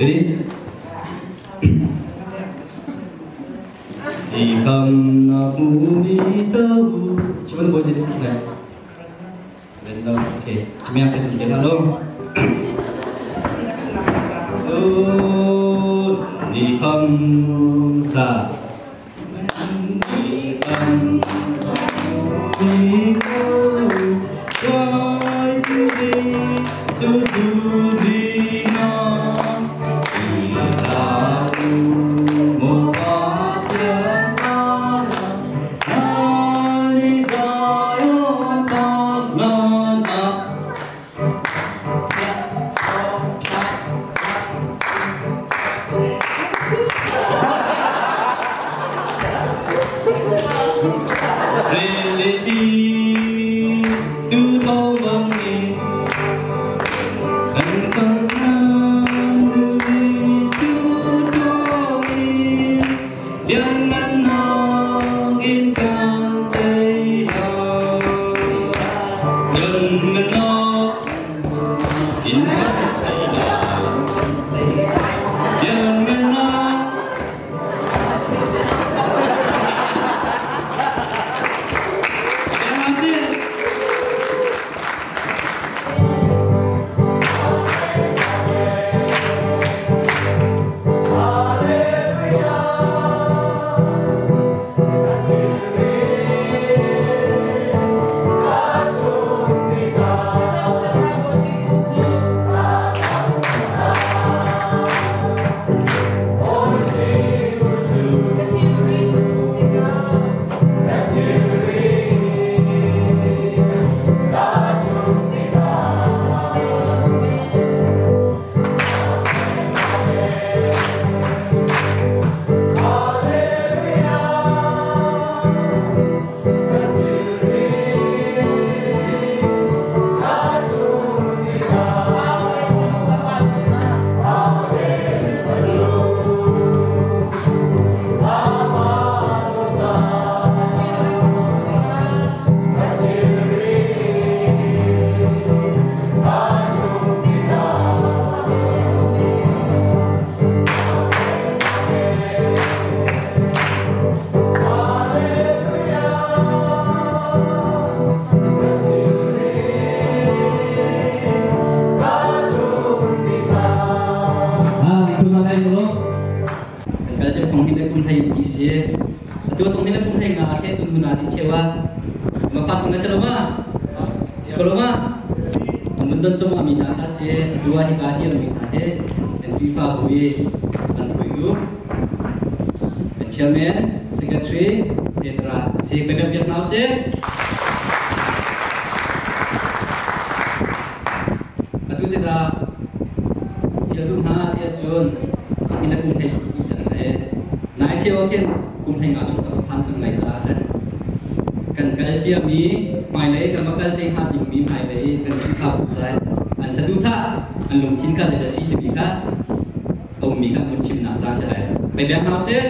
Ready? Ikam na bumitaw. Cuman boy jadi sini. Bendo, okay. Cuma yang kecil kita lo. Ni kam sa. Ni kam ni Chairman, Secretary, etc. Si Pegang Vietnam si. Atu sida thil dum ha tia cun ina kum thei i cang le nai cheu khin kum thei nga chung ka phan cang lai ca khan kan kal cia mi hmailei kan va kal te hnga ding mi hmailei kan Khrihfa bu cai an saduhthah an lungthin kha zeidah si timi kha a ummi kha mun chimnak caan si lai. Kai beng hna usih.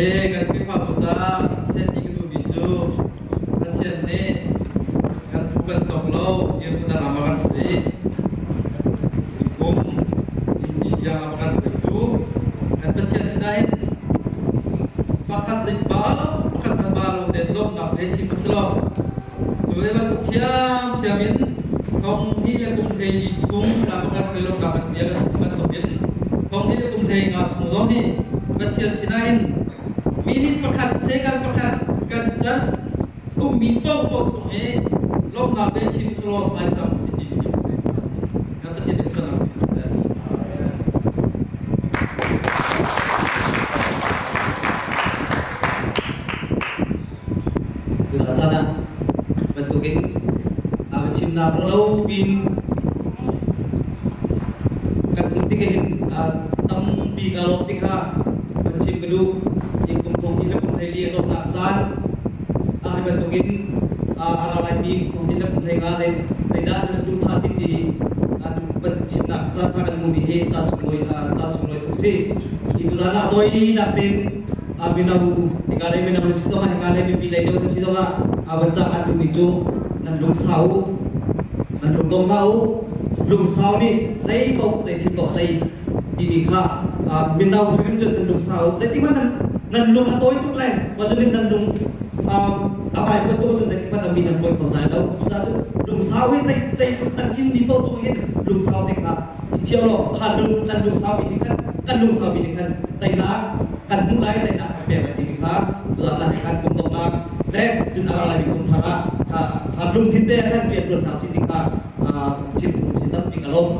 Kan Khrihfabu caah siseh ti ka duhmi cu Pathian nih kan phu kan tawk lo dirhmun ah ram a kan hruai. Kum media a kan hruaitu kan Pathian sinah hin pakhat nih ba pakhat hmanh ba lo tein lawmhnak he chim a si lo. Cu ve bantuk ṭhiamṭhiam in thong hnih le kum hleili chung ram a kan hruai lo ka kan bia kan chim bantukin thong hnih le kum hlei nga chung zong hi Pathian sinah hin minute pakhat second pakhat kan can ummi paohpaoh chung hi lawmhnak le chim selaw thlacam si ti mi a si. Kan Pathian nih sualnak mi a si. Caan ah bantukin a chimnak lo pin kan um tik hin tampi ka lawm tik kha kan chim ka duh. In kum thong hnih le kum hleili a donghnak caan ah hi bantukin a ra laimi kum thong hnih le kum hlei nga zeidah na saduhthah. Caan ṭha kan hmuhmi hi ca sunglawi ca sunglawi tuk si. Hi tuzaan ah hawi nak tein mino hika lei mino na si zongah hika lei mipi lei deuh na si zongah van cah kan duhmi cu nan lungsau u. Nan lungdong hlah u. Lungsau nih zei paoh zei thil paoh tei timi kha mino hrim cun nan lungsau. Zeitik hmanh nan nan lung a tawi tuk le mah cun nan lung a vaivuan tuk ahcun zeitik hmanh a mi nan hawi kho hna lo. Cucaah cun lungsau hi zei zeitluk nan inmi paoh cung hin lungsau te kha i thiam law kha lung kan lungsau mi nih khan kan lungsau mi nih khan teinak kan hmuh lai, teinak kan pek lai timi kha tuzaan ah khan kum donghnak le cun a ra laimi kum thar ah kha kha lungthin te khan rian ṭuan hna usih ti kha chim si tampi ka lawm.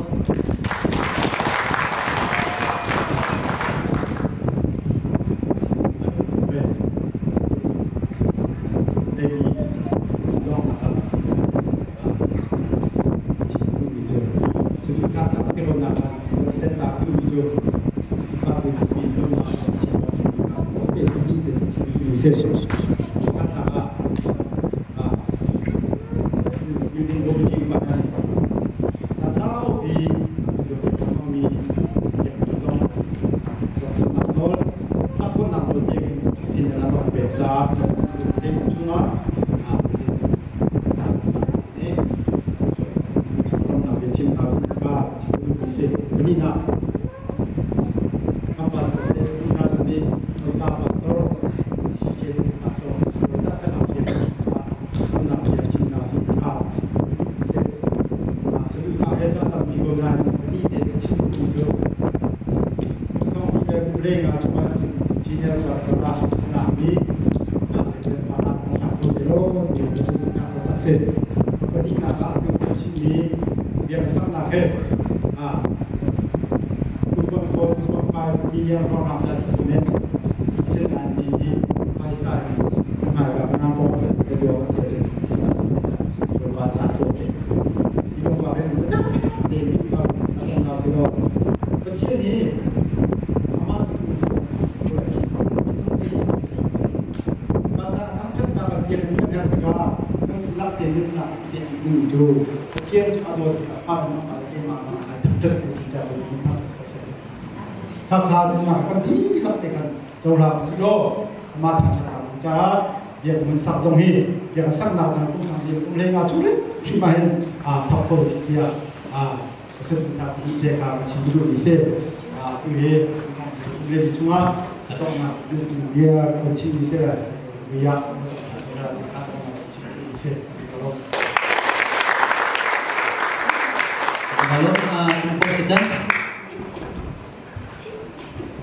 Halo, kumpul si chan.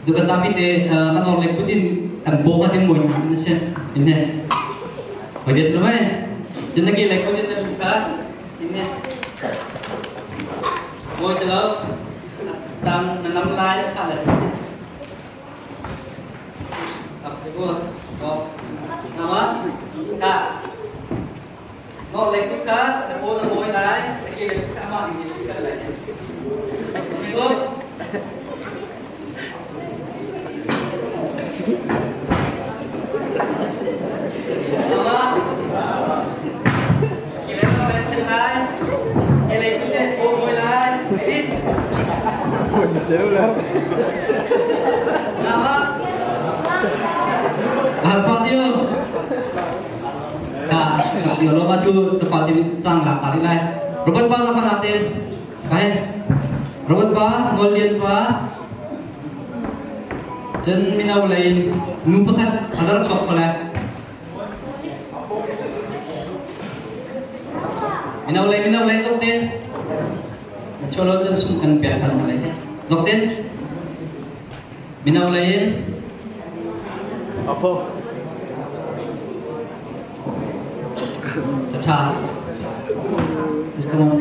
Duka sapi te kan or le putin kan bo ka tin ngoi na si. Inne. Pwede sa naman. Diyan lagi like putin na luka. Inne. Ngoi sila. Tang nanam lai ka le. Nama? Ka. Ngok lek ka, na po na boy lai, lagi lek ka ma ni ka lai. Ikut. Nama? Kira lek lai. Lek tu po boy lai. Edit. Nama? Hal Ka, lo ba tu tepat ini cang lah kali lai. Robot pa apa natin? Kaya robot pa, ngolian pa. Chen minaw lain nu pakat adar chok pala. Minaw lain jok ten. Na cholo chen sum kan pek khan lai. Jok ten. Minaw lain. Afo. Cha. Let's come on.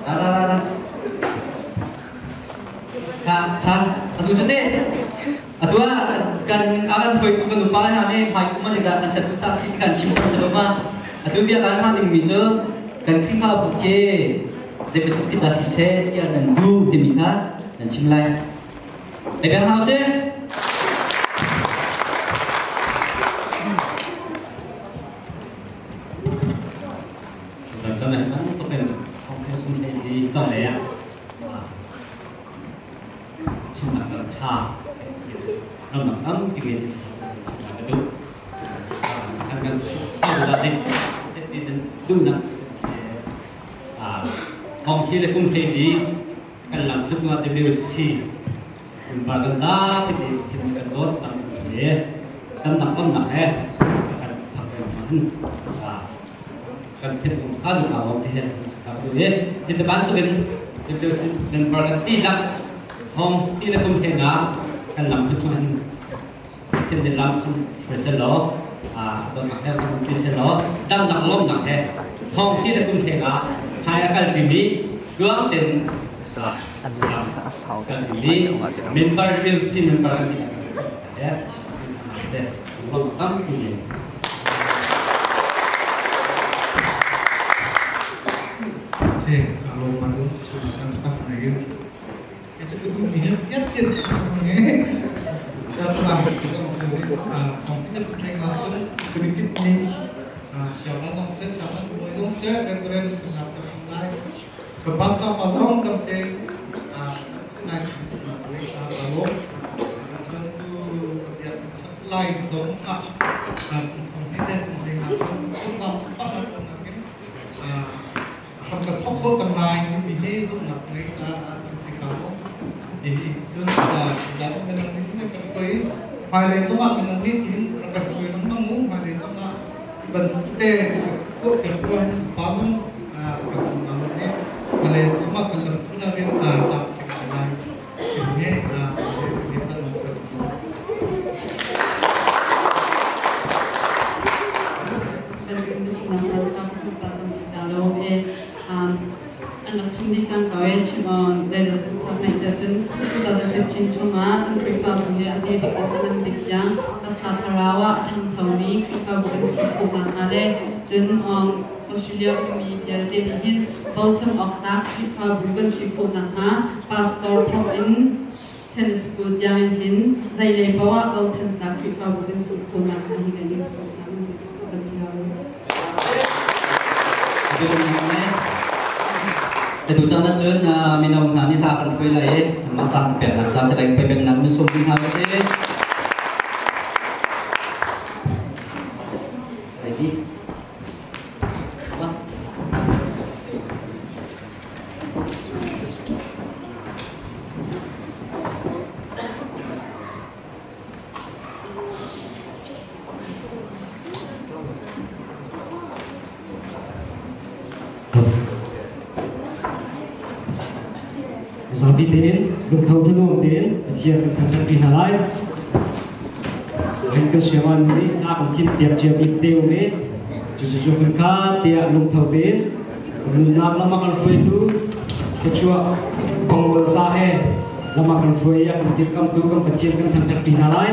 Ra ra ra. Ka cha. Atu chen ne. Atu a kan akan thoi tu kan upa na ne mai kuma jega kan sat sa si kan chim chim saloma. Atu bia kan ma ding mi chu kan khi kha bu ke je pe tu kita si se ya nan du ti mi kha nan chim lai. E bang hau se. Thong hlei li to le chimnak kan ṭha ramdang tampi in chimnak ka duh. Kan kan duhnak thong hi le kum hlei li kan lam tluk nga WC pa kan zapi te thim kan dawt tam le tam nak tam nak he kan phak kan kan thil um sal ka wong te he ka tu e hi te ban tukin WC member kan ti lak thong ti le kum hlei nga kan lam tluk chung hin thil lam hruai sel law don nak he kan ti sel law dam nak lom nak he thong ti le kum hlei nga hai a kal timi tuang ten kan ti member WC member kan ti he lom tampi Se kalau malu sudah tak naik. Itu kudu minyak tiap tiap ni. Saya sudah kita komputer masuk kritik ni siapa dong se siapa boy dong se reference kenapa naik kepas lah pasang kante naik kalau tentu dia supply zone ah komputer masuk tetap apa nakin ทำกับครอบครัวต่างๆมีให้สุนัขในจ้าที่เขาดีจนแล้วเป็นอันนี้ไม่กันเคยภายในสวัสดิ์เป็นอันนี้ทิ้งกันเคยน้ำมันงูภายในสวัสดิ์บันเตะก็เกิดว่าปั๊มกับน้ำนี้อะไรสวัสดิ์กันลำพุนาเรียนตามสิ่งใดสิ่งนี้เรียนตั้งแต่ An rak chim dih cang ko e chim le da sun cham mai ta chun 2015 chungah kan Khrihfabu he a bik in kan bik tiang taksa thlarau ah a ṭhangchomi Khrihfabu kan si khawh nakhnga le cun Australia ummi vialte nih hin bochan awktlak Khrihfabu kan si khawh nakhnga pastor thawk in Sunday school tiang in hin zeilei paoh ah bochan tlak Khrihfabu kan si khawh nakhnga hi kan in sawm hna. Atu caan ahcun mino hna nih hla kan hruai lai i mah caan peknak ca si lai peknak min sawm ding hna usih. Ready? Apa? Zapi tein lungtho thanuam tein Pathian kan thangṭhat pi hna lai. Hen kan siaman nih a kan thin piak cia bik te um i cucu kan kha tiah lungtho tein nunnak lama kan hruaitu thluachuah kongwal sa he lama kan hruai a kan dirkamtu kan Pathian kan thangṭhat pi hna lai.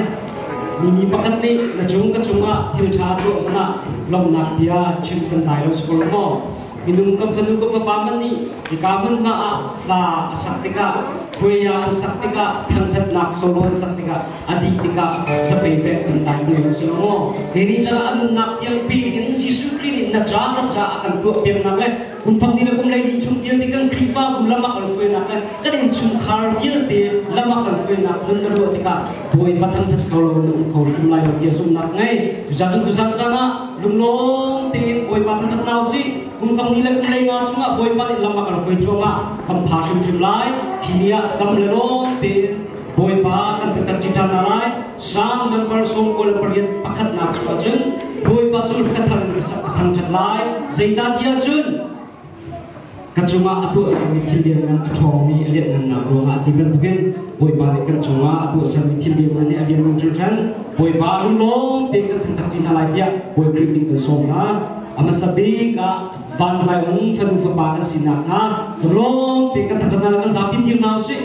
Mi mi pakhat nih na cung ka cungah thil ṭha tuah hmanh ah lawmhnak bia chim kan dai lo si ko lo maw? Minung kan fanu kan fapa man nih hika hmun hna ah hla a sak tikah khuaya an sak tikah thangṭhatnak solo an sak tikah a dih tikah sapei pek kan dai lo lo si lo maw? Hi ni chan ah a nunnak tiang pi in Jesuh Khrih nih na ca ka ca a kan tuah piaknak le kum thong ni le kum lei ni chung vialte kan Khrihfabu lam a kan hruainak le kan innchungkhar vialte lam a kan hruainak nun na ruah tikah Bawipa thangṭhat ko lo na um kho rim lai lo tiah zumhnak ngei. Cucaah tuzan caan ah lunglawm tein Bawipa thangṭhat hna usih. Kum thong ni le kum lei nga chungah Bawipa nih lam a kan hruai cuahmah kan pha hrimhrim lai. Hi ni ah dam le lawm tein Bawipa kan thangṭhat ṭi ṭhan hna lai. Salm number 98 pakhatnak cu ahcun Bawipa cu ka thang ka thangṭhat lai. Zeicahtiah cun ka cungah a tuahsermi thil lianngan a ṭhawngmi a lianhngannak ruangah ti bantukin Bawipa nih kan cungah a tuahsermi thil lianngan nih a lianngan hringhran. Bawipa lunglawm tein kan thangṭhat ṭi hna lai tiah Bawi Khrih min kan sawm hna. A hmasa bik ah van Zion fanu fapa kan sinak hnga lunglawm tein kan thangṭhat hna lai kan zapi dir hna usih.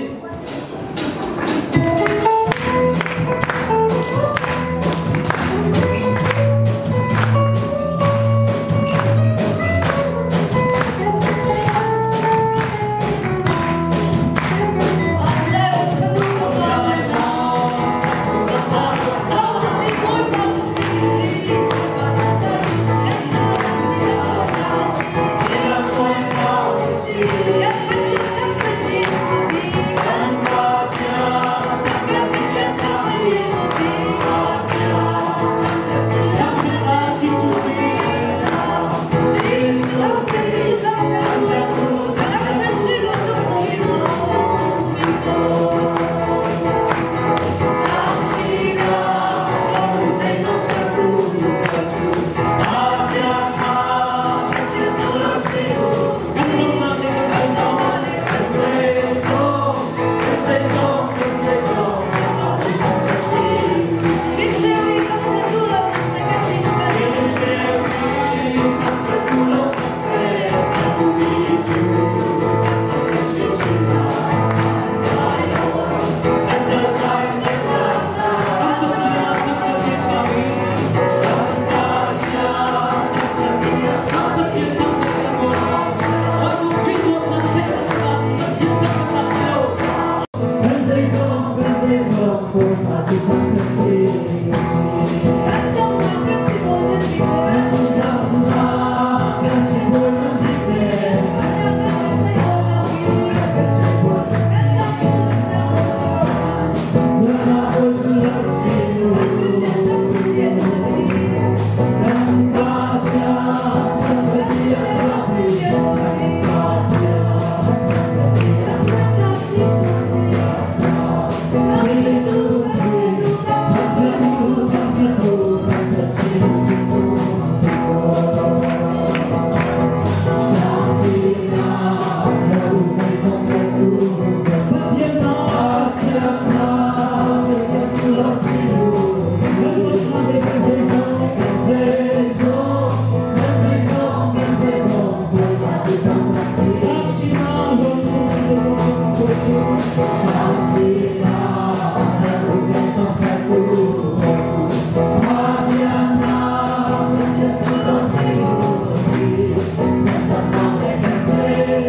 Hi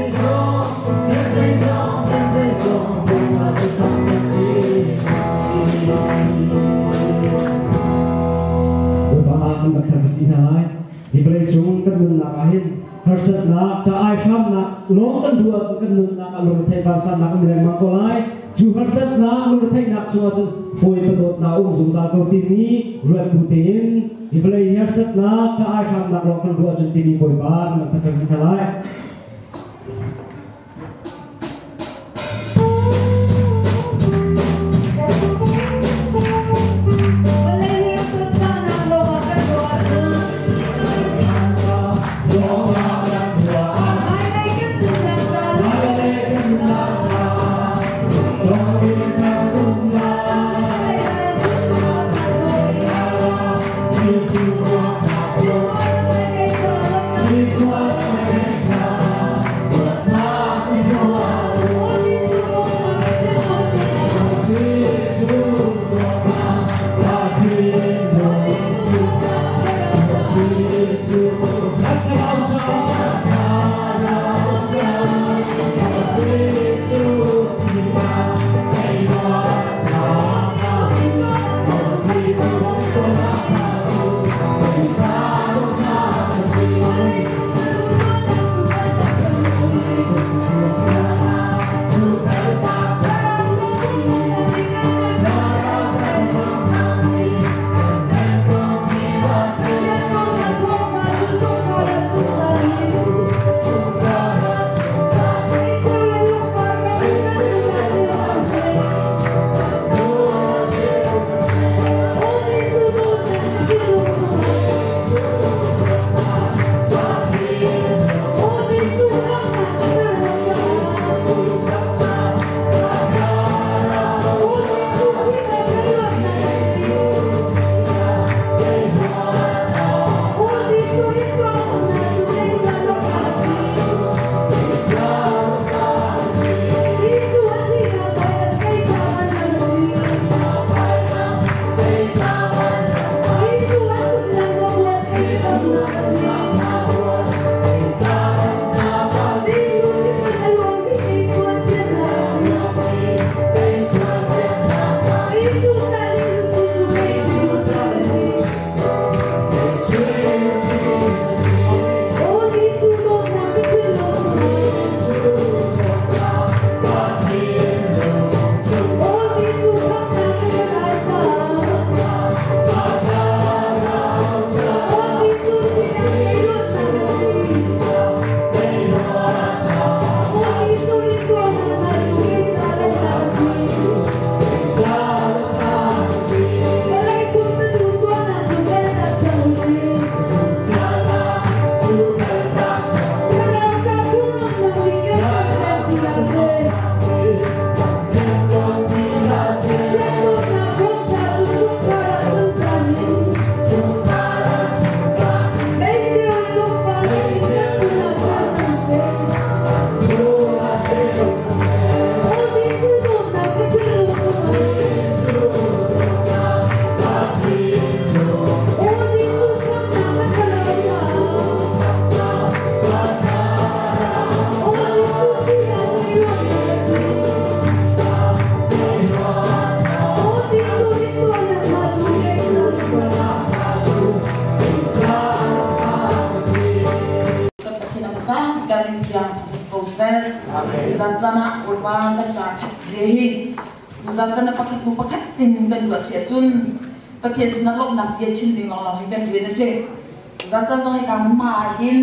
vawlei cung kan nunnak ah hin harsatnak, ka aihramnak lawng kan duh ahcun kan nunnak ah lungretheih vansannak um lengmang ko lai. Cu harsatnak, lungretheihnak cungah cun Bawipa dawtnak um zungzal ko timi ruat bu tein hi vawlei harsatnak, ka aihramnak lawng kan ruah ahcun timi Bawipa kan rak thakam hna lai. Pathian sinah lawmhnak bia chim ding lawnglawng hi kan rian a si. Zan zong hi ka ma hin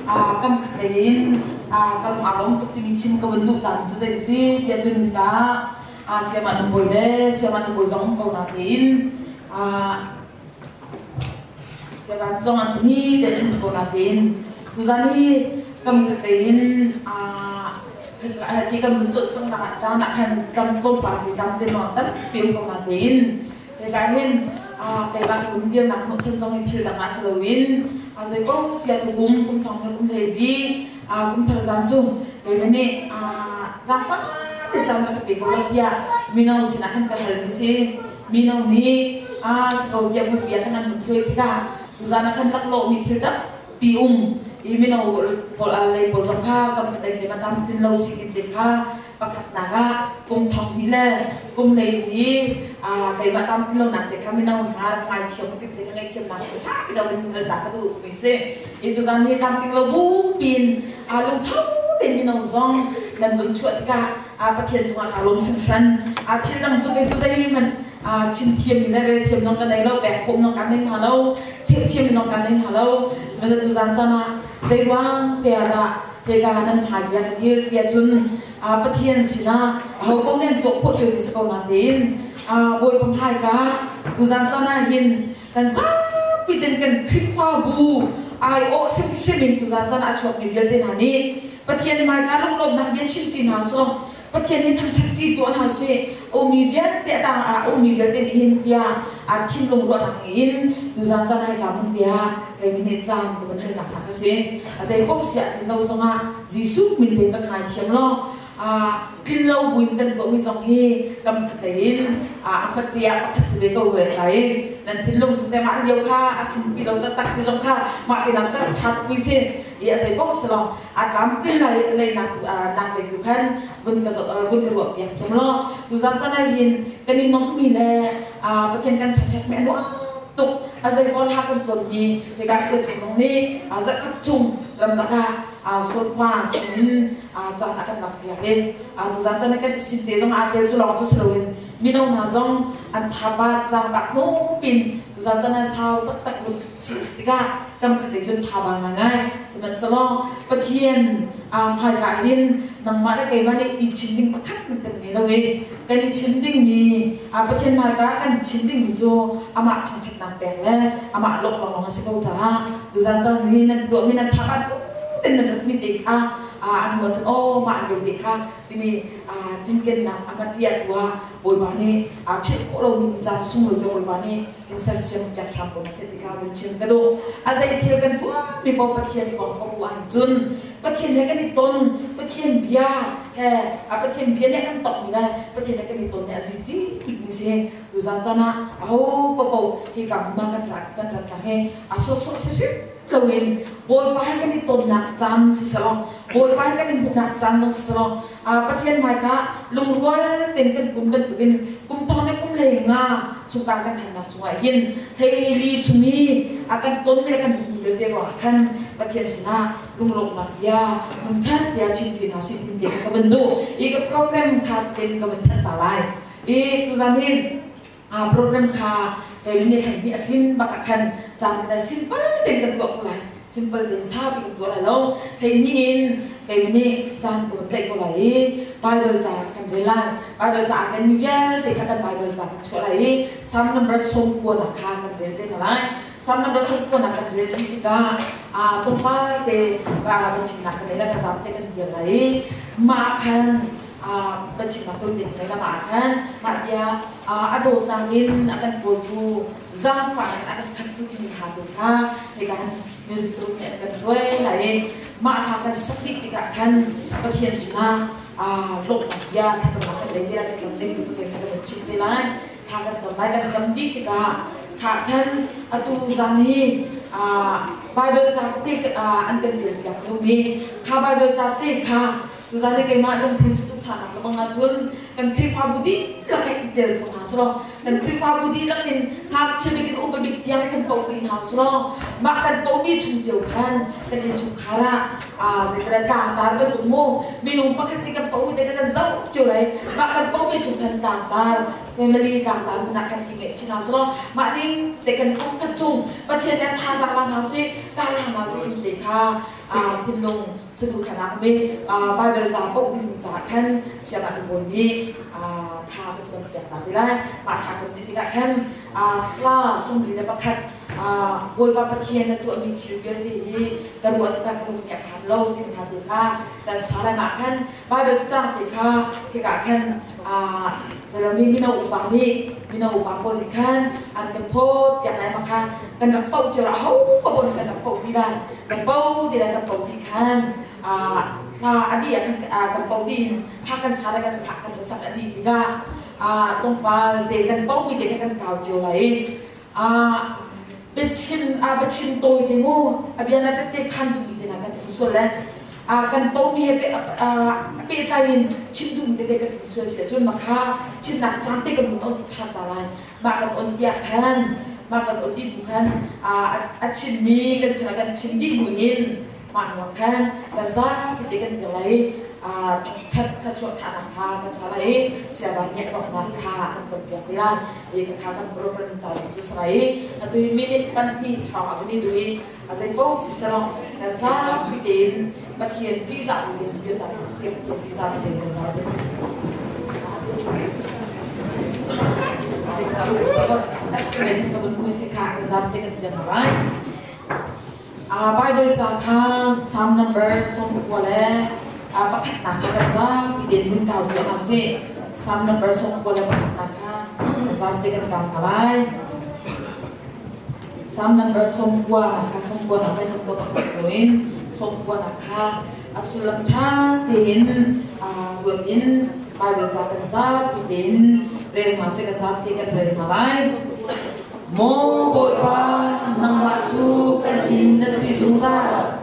kam khat lei in ka lung aa lawm tuk timi chim ka vun duh ta cu zei si tiah cun ka siama nu bawi le siama nu bawi zong um ko na tein siama zong an ni te in ko na tein tuzan hi kam khat lei in ti kan vun cawt cang nak ah caan ah khan kam tlawmpal ti tam te nawn tampi um ko na tein Hika hin keimah ka kum dirnak hnawhchan zong hi thil dang ah si loin zei paoh sia tu kum kum thong le kum hlei li kum thar zan cu keimah nih zaangfah te caan na ka pe ko lo tiah mino sinah khan ka hal mi si. Mino nih si ko tiah hmunpi ah khan an hun hruai tikah tuzan ah khan laklawhmi thil tampi um. I mino pawl lei pawl zong kha kam khat lei te tam tin lo si te kha pakhatnak ah kum thong hnih le kum hlei li keimah tam tin lo nak te kha mino hna ngai thiam tik te ngai thiam nak te sa pi do in kal ta ka du mi si. I tu zan hi tam ting lo bu pin a lung tho te mino zong nan bun chuat tikah a Pathian cungah ka lawm hringhran. A thil dang cu kei cu zeihmanh chim thiam le rel thiam zong ka nei lo, pek khawm zong kan nei hna lo, chimh thiam zong kan nei hna lo. Sihmanhsehlaw tu zan caan ah zeiruang te ah dah hika nan hmai tiah ka dir tiah cun Pathian sinah aho paoh nih an tuah khawh cio mi si ko nain Bawipa hmaika tuzan caan ah hin kan zapi ten kan Khrihfabu aiawh hrimhrim in tuzan caan ah a chuakmi vialte hna nih Pathian hmaika lunglawmhnak bia chim ṭi hna usih. Pathian hi thangṭhat ṭi tuah hna usih. Ummi vialte a tang ah ummi vialte nih hin tiah a thinlung ruahnak in tuzan caan hei ka hmun tiah kei nih caan ka van halnak hna ka si. A zei paoh siah tin lo zongah Jesuh min te kan ngaithiam law tlin lo buin kan tuahmi zong hi kam khatlei in a patia pakhat si ve ko ve lai. Nan thinlung chung te mah lio kha a simpi lo taktak ti zong kha mah te dang kan ṭha tukmi si. I a zei paoh si lo a tlamtlin lai lei nak nak lei tu khan vun ka vun ka ruah piak thiam law tuzan chan ah hin kan i nommi le Pathian kan thangṭhat mi a nuam tuk. A zei kawl ha kan cawn mi hika sia chung zong nih zarhkhat chung ramlak ah suatma chin caan a kan lak piak i tuzan chan ah kan sin te zong aa tel cu lawng cu si loin mino hna zong an thabat zaangtak nu pin tuzan chan ah sau taktak lungthut chih tikah kam khat cun thaba ngai. Sihmanhsehlaw Pathian hmaika hin nangmah le keimah nih i chim ding pakhat hmanh kan ngei lo i kan i chim dingmi Pathian hmaika kan chim dingmi cu amah thangṭhatnak pek le amah lawmh lawnglawng a si ko caah tuzan caan hi nan tuahmi nan thak ah ten nan ratmi te kha an hnu ahcun aw mah an te kha timi cinkennak a matiah tu ah Bawipa nih philh khawh lomi caan sunglawi te Bawipa nih in sersiam piak hram ko seh ti kha vun chim ka duh. A zei thil kan tuahmi paoh Pathian kong ka bu ahcun Pathian he kan i ton, Pathian bia he a Pathian bia nih a kan tongmi le Pathian he kan i ton nih a zici mi si. Tuzan caan ah aho paohpaoh hi ka hmun ah kan rat kan rat lang hi a sawhsawh si hrim loin Bawipa he kan i tonnak caan si selaw Bawipa he kan i hmuhnak caan zong si selaw Pathian hmaika lungrual tein kan kum bantukin kum thong le kum hlei nga chungkar kan hannak cungah hin theili chung i a kan ton le kan hmuh vialte ruangah khan Pathian sinah lunglawmhnak bia hmunkhat bia chim ti hna usih tin te ka van duh i ka program kha ten ka van thanh ta lai. I tuzan hin program kha kei nih thlan hi a tlin bak ah khan caan na simple tein kan tuah ko lai, simple tein saupi kan tuah lai lo. Thei ni in kei nih caan ka van tlaih ko lai i Bible ca kan rel lai. Bible ca kan mi vialte kha kan Bible ca kan chuah lai i Psalm number 90 nak kha kan rel te hna lai. Psalm number 90 nak kan rel dih tikah tlawmpal te va chimnak kan nei lai, kan zam te kan dir lai i mah khan biachimnak tuan ding lei lam ah khan mah tiah a dawtnak in a kan kawltu, zaangfah in a kan khattu timi hna tu kha hika han music group nih an kan hruai lai i mah hla kan sak dih tikah khan Pathian sinah lawmhnak bia thlacamnak kan nei ti lai. Thlacam ding tu cu kei kan chim te lai. Thla kan cam lai. Kan cam dih tikah kha khan atu zan hi Bible ca te an kan rel piak liomi kha Bible ca te kha tuzan hi keimah lungthin saduhthahnak le bang ahcun kan Khrihfabu dihlak he i tel kho hna selaw, kan Khrihfabu dihlak in ngakchia bik in upa bik tiang kan poh rih hna selaw, mah kan pohmi chung cio khan kan innchungkhar ah zeital tlangtar bantuk mu minung pakhat nih kan poh te kan zoh cio lai. Mah kan pohmi chung khan tlangtar family tlangtar hmun ah khan i ngeih chin hna selaw, mah ning te kan um khat chung Pathian nih thazaang la hna usih, kar la hna usih ti te kha thinlung saduhthahnak nih Baibal ca paoh ding caah khan siangah nu bawi nih thla kan campiak hna ti lai. Mah thla cam dih tikah khan hla 41, Bawipa Pathian na tuahmi thil vialte hi ka ruah tikah ka lung nih a phan lo ti hna tu kha kan sa lai. Mah khan Baibal cang te kha tikah khan mi mino upa nih, mino upa pawl nih khan an kan phawt piak lai. Mah kha kan rak poh cio ho paoh nih kan rak poh ti lai, kan po ti lai. Kan po ti khan hla a dih ah khan kan po dih in hla kan sa lai. Kan hla kan sak a dih tikah tlawmpal te kan po mi te kha kan kau cio lai. Biachin biachin tawi te mu a bia na tette khan tu ti te na Sual le kan to mi he pehtlai in chim duhmi tete kan duh sual si ahcun makha chimnak caan te kan hun on than ta lai. Mah kan on tiah khan, mah kan on dih hnu khan a chimmi kan chungah kan chim dih hnu in mah hnuah khan kan zapi te kan dir lai i khat kha chuah thahnak kha kan sa lai i siava nih a donghnak kha an cawnpiak te lai. I kha kan program ca cu sa lai i atu hi minute 2 hrawng ah kan i duh i a zei paoh si selaw kan zapi tein Pathian ṭihzah tein dir ta usih. Pathian ṭihzah tein kan zar. Bible ca kha Psalm number 91 le pakhatnak kha kan zapi tein hun kau tuah hna usih. Psalm number 91 kha kan zapi kan kau hna lai. Psalm number 90 nak kha 90 nak le 91 loin 90 nak kha a sullam ṭha tein ruat in Bible ca kan zapi tein rel hna usih, kan zapi kan rel hna lai. Maw Bawipa, nangmah cu kan inn na si zungzal.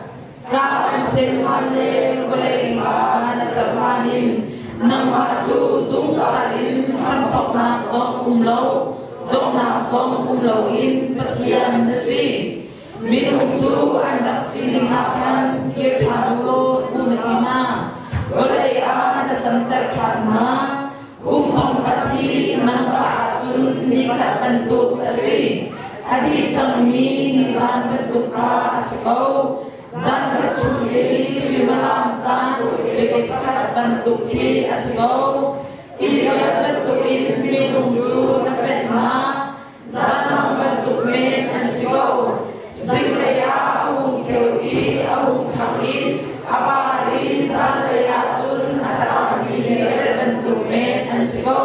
Tlang an sem hlan le vawlei na ser hlan in nangmah cu zungzal in hramthawknak zong um lo, donghnak zong um loin Pathian na si. Minung cu an rak sining ah khan kir ṭhan u law u na ti hna. Vawlei ah na canter ṭhan hna. Kum thong khat hi nang caah cun ni khat bantuk a si. A dih cangmi nizan bantuk kha a si ko. Zan khat chung i suimilam caan biakinn khat bantuk khi a si ko. Tilian bantukin minung cu na fenh hna. Zanmang bantuk men an si ko. Zinglei ah a hung kheu i a hung ṭhang i a par i zanlei ah cun a tlangmi rial bantuk men an si ko.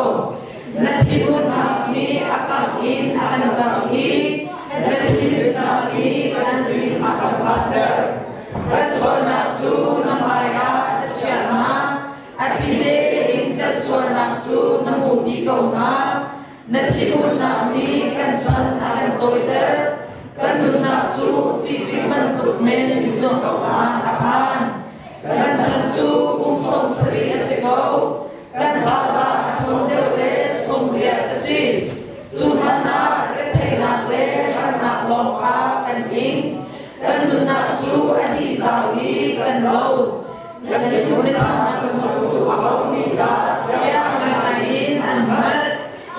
Na thinhunnak nih a kangh in a kan kangh i na thinhunnak nih kan rim a kan vanter. Kan sualnak cu na hmaiah na chiah hna, a thli tein kan sualnak cu na hmuh dih ko hna. Na thinhunnak nih kan chan a kan tawiter. Kan nunnak cu fifik bantuk men dongh a phan. Kan chan cu kum 70 a si ko. Kan thazaang a ṭhawn deuh le 80 a si. Cu hmanh ah retheihnak le harnak lawng kha kan ing. Kan nunnak cu a dih zau i kan lo. Na ngai in an hngalh.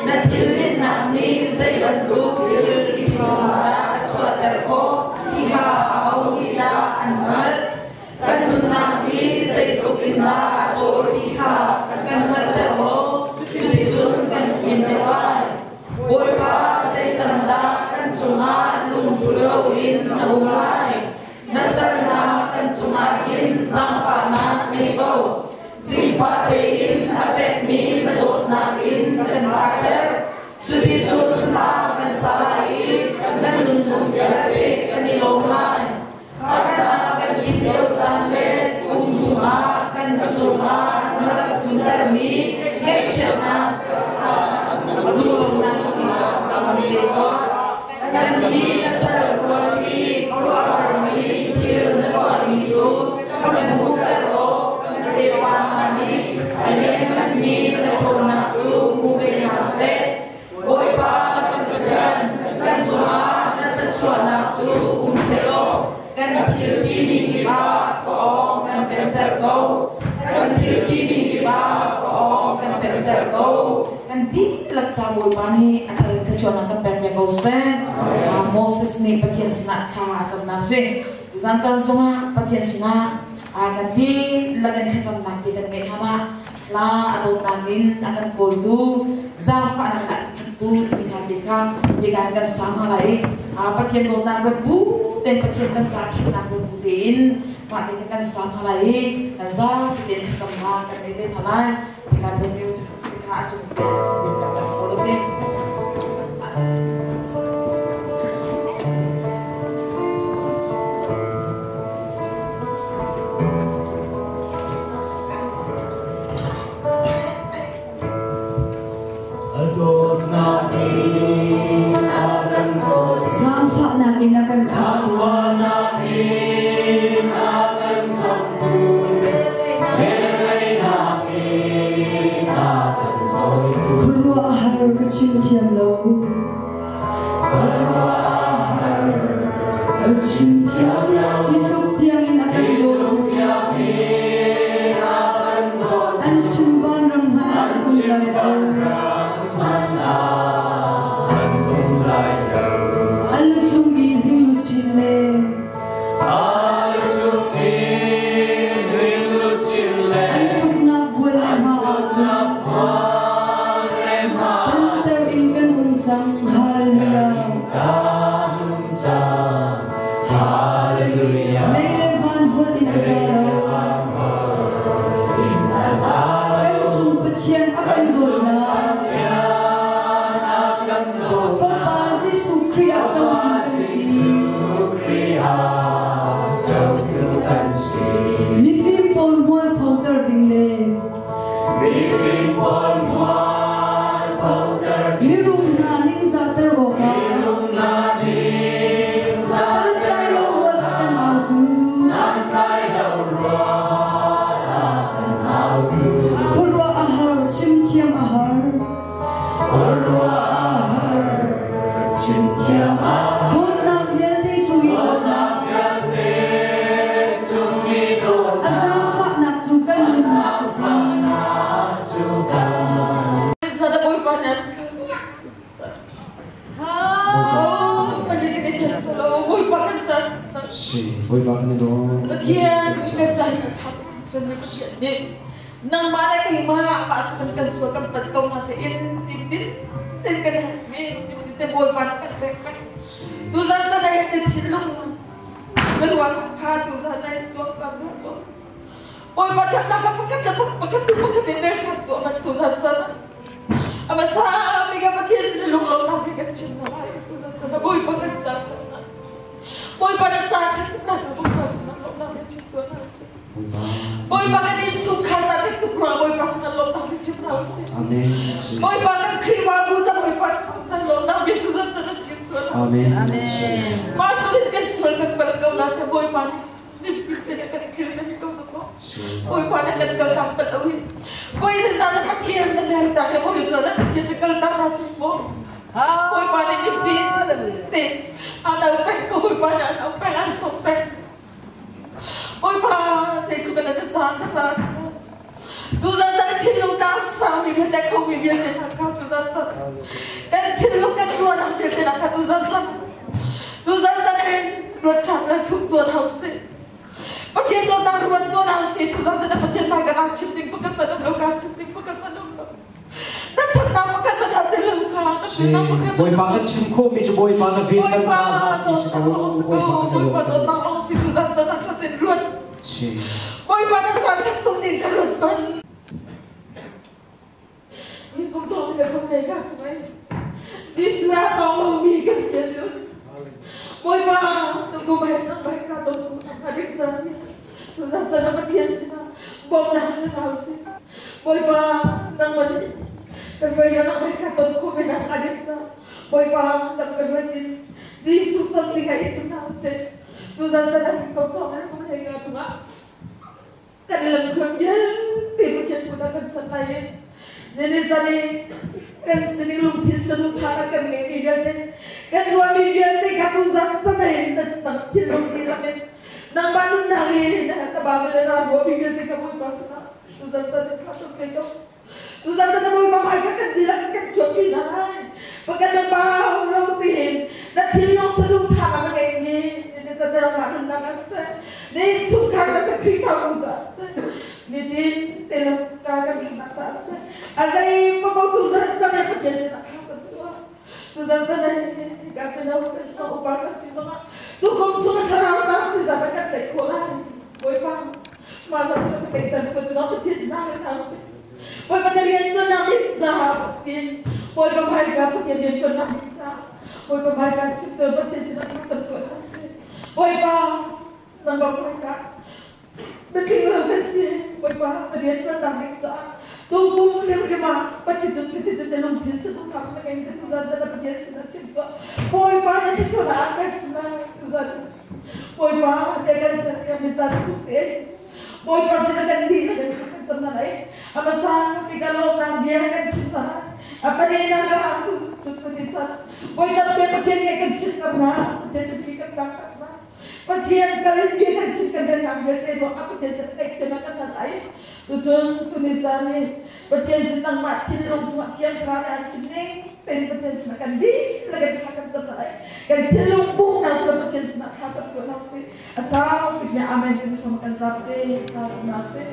Na thilrinnak nih zei bantuk thil dah a chuahter khawh ti kha aho nih dah an hngalh. Kan nunnak hi zeitluk in dah a tawi ti kha kan hngalhter maw? Cuticun kan fim deuh lai. Bawipa, zei can dah kan cungah lungṭul loin na um lai? Na salnak kan cungah hin zaangfahnak ngei ko. Zingfah tein a fekmi na dawtnak in kan ṭhatter. Cuticun hla kan sa lai i kan nunzung vialte kan i lawm lai. Harnak kan in lio caan le kum chungah kan cungah na rak tluntermi ngaihchiatnak lunglawmhnak kan pe tuah. Kan nih na sal rual hi khuaruahharmi thil na tuahmi cu kan hmuhter law kan tefa hna nih a liannganmi na ṭhawnnak cu hmu ve hna seh. Bawipa kan Pathian, kan cungah na thluachuahnak cu um sehlaw kan thil timi kip ah ka awng kan pemter ko. Kan thil timi kip ah ka awng kan pemter ko. Kan dihlak ca Bawipa nih a kan thluachuahnak kan pek ve ko seh. Moses nih Pathian sinah thla a camnak si. Tuzan caan zongah Pathian sinah kan dihlak in thlacamnak ti kan ngeih hna. Hla a dawtnak in a kan kawltu, zaangfahnak a kan khattu ti hna ti kha tikan kan sa hna lai i Pathian dawtnak ruat bu tein, Pathian kan ca ṭhatnak ruat bu tein mah te kan sa hna lai i kan zapi tein thlacam hna kan ngei te hna lai. Tikan Daniel cu kha a cung kan kan kawl te. Zaangfahnak in a kan khamh. Chim thiam lo. Chim thiam lo. Hi tluk tiang in a kan dawt. An chim vanram hmanh ah an um lai lo. A lu cung i hling luchin le an tuknak vual le hma ahcun panteo in kan um cang. Hallelujah. Lei le van holh in a za lo. Kan cung Pathian a kan dawtnak. Fapa Jesuh Khrih ah cotu kan si. Mifim pawl mualphoter ding le mirum hna ningzahter awkah santlai lo rual a kan autu. Khuaruah a har, chim thiam a har. Dawtnak vialte chung i dawtnak. A zaangfahnak cu kan nunnak a si. Sana Bawipa nan Bawipa kan can. Si, Bawipa kan i lawm. Pathian kan can Pathian nih nangmah le keimah pa kan kan sual kan pat ko na te in tin tin kan mi te Bawipa kan pek pek tu zan chan ai te thinlung na ruan kha tu zan ai tuak tam Bawipa thatnak ka pakhat le pakhat tu pakhat in der that tu man tu zan chan ama sa mi ka Pathian sin lung lo na kan chin na lai tu zan chan Bawipa kan cha Bawipa na cha that na Bawipa sin lo na chin tu na si Bawipa kan inn chungkhar ca that tuk rua Bawipa sin lo na chim na si Amen. Bawipa kan Khrihfabu ca Bawipa can lo na bia tu zan chan chim tu na Amen. Ma tu kan sual kan pal ko na te Bawipa nih kan kil na ko ko Bawipa na kan kal tak pal awin Bawi sa na Pathian na mer ta he Bawi sa na Pathian na kal tak na mo Bawipa nih ni ti te anau pek ko Bawipa nih anau pek an sok pek Bawipa sei tu kan na caan ka caan tu zan zan thinlung ta sang mi vialte kho mi vialte na ka tu zan zan kan thinlung kan ruan ang vialte na ka tu zan zan tu zan zan in ruat chan na thuk tuan hau se Pathian to na ruat tuan hau se tu zan zan Pathian mai kan chim ding pakat man lo ka chim ding pakat man lo na that na pakat man te lo ka na Si, na pakat Bawipa kan chim kho mi cu Bawipa na vel kan cha za ti si ko. Bawipa Bawipa kan to na long si tu zan zan na ten ruat Si. Bawipa na chan chat tu din ka ruat ban Mi kum to mi kum nei ka chumai Jesu a tong lo mi kan sia chu Bawipa tu ku bai na bai ka to ku na hadik chan tu zan zan na Pathian sina bom na na hau si Bawipa nang mani kan bai na bai ka to ku bai na hadik chan Bawipa nang kan bai tin Jesu tong li ka itu na se tu zan zan na ko to na ko nei ka chunga kan lam kham bien ti tu khen ku ta kan chan lai nene zani kan sining lungthin sanu tha kan nge mi vialte kan ruah mi vialte ka tu zan zan ai na nang thil lung ti lamin nang ba nun na ri na ka ba me na ruah mi vialte ka bui pa sana tu zan zan ka tu pe to tu zan zan bui pa mai ka kan di la kan chuak pi na ai pa kan nang ba lo ti hin na thil lung sanu tha ka nge nge nene zan zan ma nun na ka se ni chung kha ka se khri ka ku za se ni tin te lo ka ka mi na za se azai pa ko tu zan zan ai pa ke se na kha za tu tu zan zan ai ka pe na ko so pa ka si zo ma tu kom chu ma thara ta ti za ka te ko la boi pa ma za tu ka te tan ko tu na pa ti na na se boi pa te rian to na mi za tin boi pa bhai ka pa ke rian to na mi za boi pa bhai ka chip to pa ti na ka ta ko la se boi pa nang ba bhai ka Beking lo ka si boi pa rian to na mi za tu kum lem ke ma pa ti chu ti ti te lung thin se tu ka ma ngai tu za za pa ti se na chip to boi pa na ti chu na ka na tu za boi pa te ka se ka mi za chu te boi pa se na kan di na kan cham na lai ama sa mi ka lo na bia kan chip na apa ni na ka tu chan voi tam pe Pathian nih kan chimh kan hna Pathian biapi kan tak hna Pathian kal in bia kan chimh kan rian nak vialte ruang ah Pathian sin theih thiam kan hna lai. Tucun tuni caan i Pathian sin nangmah thinlung cungah Thiang Thlarau nih an chim ning tein Pathian sinah kan dihlak in thla kan cam lai. Kan thinlung pumnak cu Pathian sinah thla cam tuah hna usih. A sau bik nih Amen kan som kan zap te thla cam hna usih.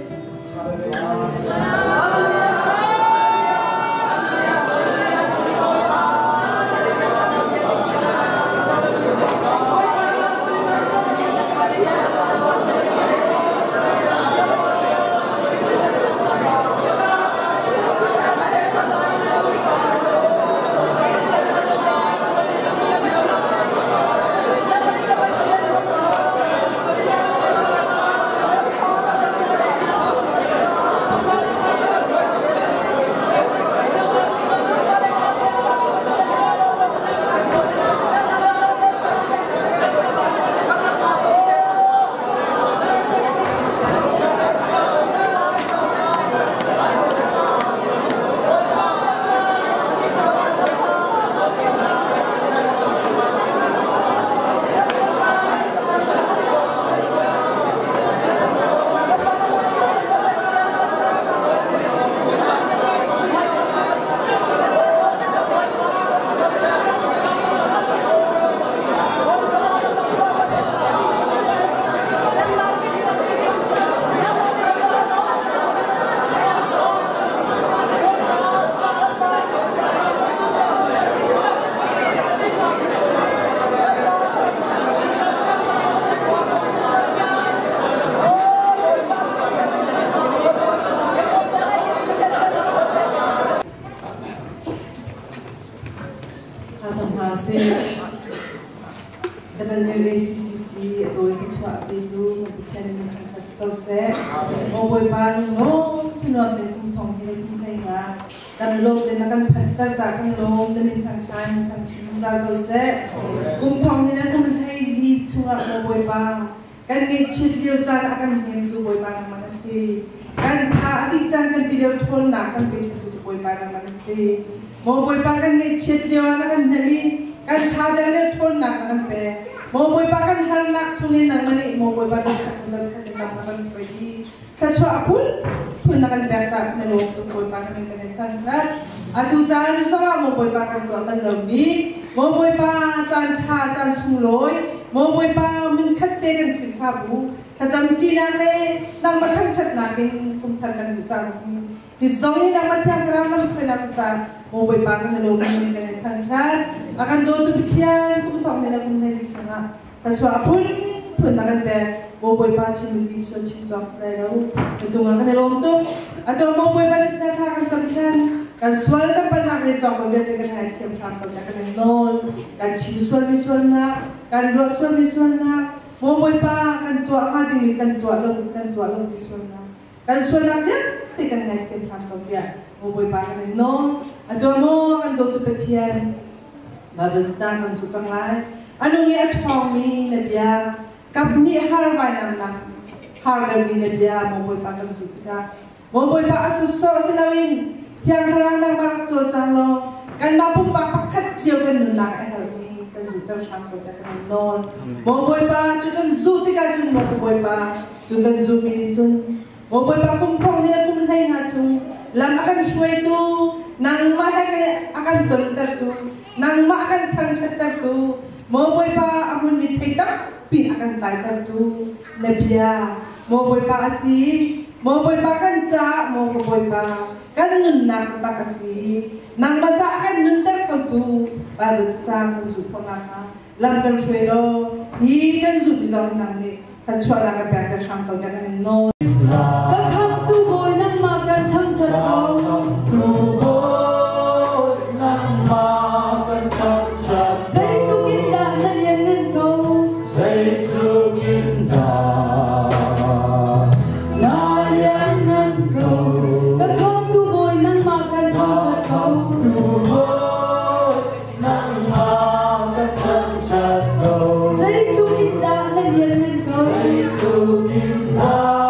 WACCC a tawi ka chuah petu kan Pathian min thangṭhat si ko seh. Maw Bawipa lunglawm thanuam in kum thong hi na kum hlei nga kan i lawm te na kan phanhter ca kan i lawm na min thangṭha in thangchin zungzal ko seh. Kum thong hi na kum hlei li chungah maw Bawipa kan ngaihchiat lio caan a kan hnemtu Bawipa nangmah na si. Kan tha a dih caan kan ti lio ṭhawnnak kan pe ṭhantu cu Bawipa nangmah na si. Maw Bawipa kan ngaihchiat lio ah na kan hnem i kan thader le ṭhawnnak na kan pek. Maw Bawipa kan harnak chungin nangmah nih Maw Bawipa dot khat in dot khat in lam na kan hruai i thluachuah a phunphun na kan pek caah na lawm tuk Bawipa na min kan in thangṭhat. Atu caan zongah Maw Bawipa kan tuah bal lomi Maw Bawipa caan ṭha caan sunglawi Maw Bawipa min khat te kan Khrihfabu thlacam ṭinak le nangmah thangṭhatnak in kum thar kan duh cang. Hi zong hi nangmah Thiang Thlarau lamhruainak caah Maw Bawipa kan i lawm in kan in thangṭhat. A kan dawtu Pathian kum thawk ni le kum hleili chungah thluachuah a phunphun na kan pek. Maw Bawipa chim in dim sual chim cawk si lai lo. Na cungah kan i lawm tuk. Atu Maw Bawipa na sinah thla kan cam ṭhan. Kan sual kan palhnak le cawk lo vialte kan ngaithiam hram ko tiah kan in nawl. Kan chim sualmi sualnak, kan ruah sualmi sualnak, Maw Bawipa kan tuah hnga dingmi kan tuah lo kan tuah lomi sualnak. Kan sualnak vialte kan ngaithiam hram ko tiah maw Bawipa kan in nawl. Atu maw kan dawtu Pathian, Bible cacang kan su cang lai. A nung i a ṭhawngmi na bia, kap nih har vainamnak har deuhmi na bia maw Bawipa kan su tikah maw Bawipa a sawsawh si loin Thiang Thlarau nangmah rak cawlcang law kanmah pumpak pakhat cio kan nunnak a herhmi kan zulter hram ko tiah kan in nawl. Maw Bawipa cu kan zuh tikah cun maw ka Bawipa Cu kan zummi nih cun Maw Bawipa kum thong ni le kum hlei nga chung lam a kan hruaitu, nangmah he kan a kan tontertu, nangmah a kan thangṭhattertu, Maw Bawipa a hmunmi thei tampi a kan tlaitertu na bia, Maw Bawipa a si. Maw Bawipa kan caah, Maw ka Bawipa, kan nunnak taktak a si. Nangmah caah a kan nunter khotu Bible cacang kan zulh khawh nakhnga lam kan hruai law hi kan zumh zong nang nih thluachuahnak kan pek hram ko tiah kan in nawl. Ka khamhtu Bawi nangmah kan thangṭhat ko. Khamhtu Bawi nangmah kan thangṭhat. Zeitluk in dah na lianngan ko. Zeitluk in dah na lianngan ko. Ka khamhtu Bawi nangmah kan thangṭhat ko. Khamhtu Bawi nangmah kan thangṭhat ko. Zeitluk in dah na lianngan ko. Zeitluk in dah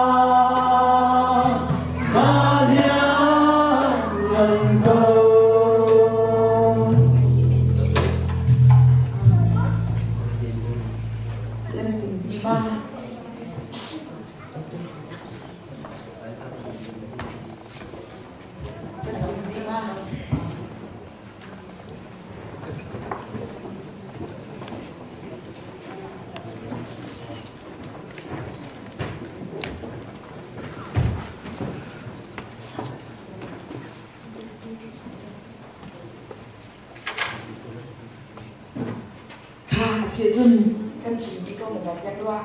Si cun kan tling dih ko na piak rua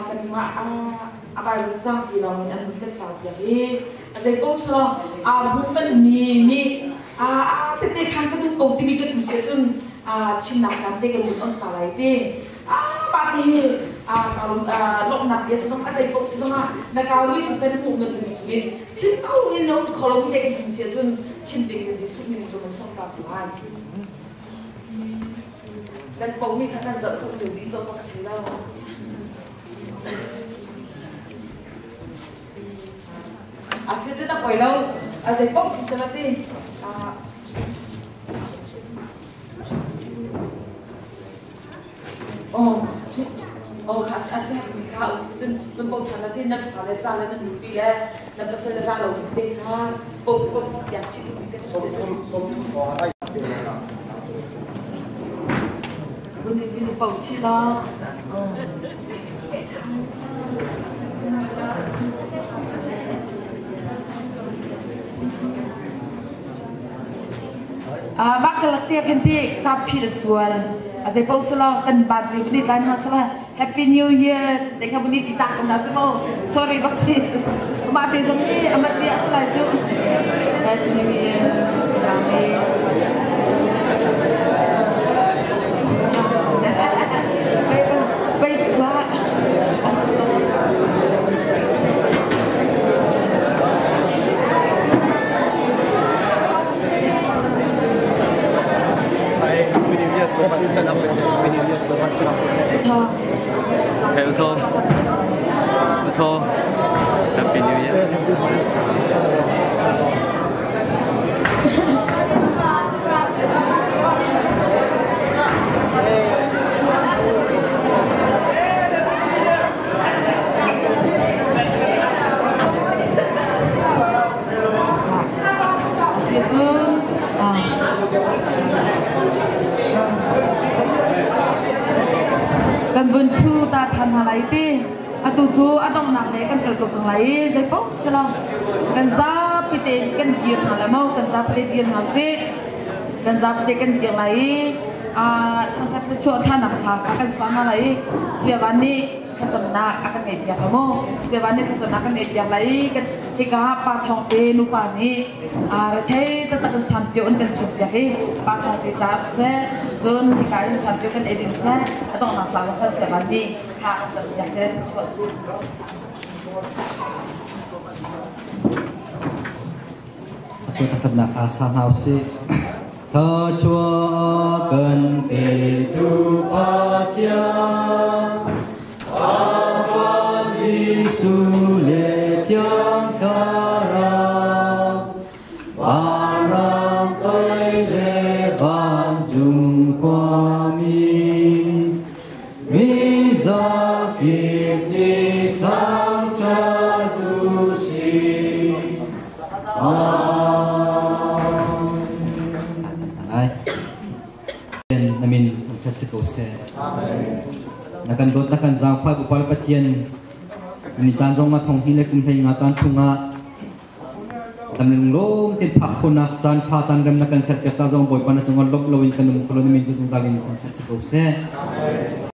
kanmah a Bible cang ti lawng in an hun kan tar piak i a zei ko selaw a bu kan mi nih a tete khan ka duh ko timi kan um si cun chimnak caan te kan hun on ta lai ti mah ti hi lawmhnak bia si zong a zei paoh si zong ah na kau mi cu kan hmuh na mi cu in chim ko in na um kho lo mi te kan um si ahcun chim ding in Jesuh min cu kan sawm ta ko lai. Kan paoh mi kha kan zoh kho cio dih cawk ka thei lo. A si cu na poi lo a zei paoh si sela ti. Aw cu aw kha a si mi kha um si cun nan bochan la tin nan fa le ca le nan nupi le nan pasal le ra lo ding te kha po po tiang chim kan si. 30 ai. Kun tin po chi la. Mah ka lak tiah khin ti ka phi le sual a zei paoh selaw kan bat ni vuni tlai hna sela Happy New Year te kha vuni ti tak ko hna si mo sorry bak si mah te zong hi amat lia salai cu Happy New Year. Amen. Hey Utho. Utho. Happy New Year. Kan vun thu ta ṭhan hna lai ti atu cu a donghnak le kan kal ko cang lai i zei paoh si lo kan zapi tein kan dir hna le mo kan zapi te dir hna usih kan zapi te kan dir lai i thangṭhat le chuah thlanak hla kha kan sa hna lai i siavan nih thlacamnak a kan ngeihpiak lo maw siavan nih thlacamnak kan ngeihpiak lai i kan hika pa thawng te nupa nih rethei taktak in sanpio an kan chumpiak i pa thawng te ca siseh cun hika in sanpio kan ei ding seh a donghnak ca zong kan siavan nih thla kan campiak te chuah. Thangṭhatnak aa sa hna usih. Thluachuah kan petu Pathian, Pa Jesuh le Thiang Thlarau, vanram toi le vancung khuami, mi zakip nih thangṭhat u sih. Amen. Na min thangṭhat si ko seh. Na kan dawt na kan zaangfah Bawipa le Pathian ni caan zong ah thong hi le kum hlei nga caan chungah tam lunglawm tin phak khawhnak caan pha caan rem na kan serpiak ca zong Bawipa na cungah lawmh loin kan um kholo na min cu zungzal in thangṭhat si ko seh.